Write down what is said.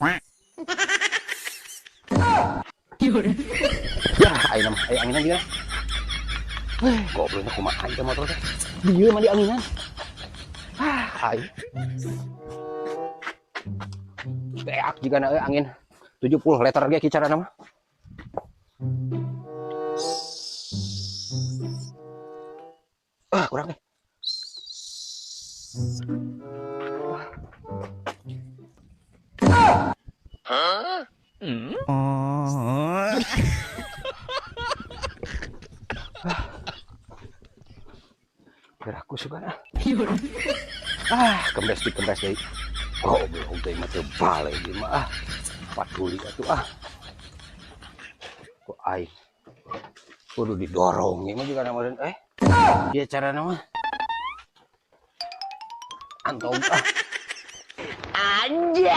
Ya, ayeuna mah aya anginan dia. Weh, goblokna kumaha aing teh motor teh. Dieu mah dianginan. Ah, aing. Beak jigana euy angin 70 liter ge kicarana mah. Ah, kurang deh. Huh? Oh. Gerakku suka ah. Ah, kempes di kempes deui. Goblok teh mah teu balik ieu mah ah. Paduli atuh ah. Ku aing kudu didorong ieu mah juga meureun eh. Ieu carana mah. Antog ah. Anjay.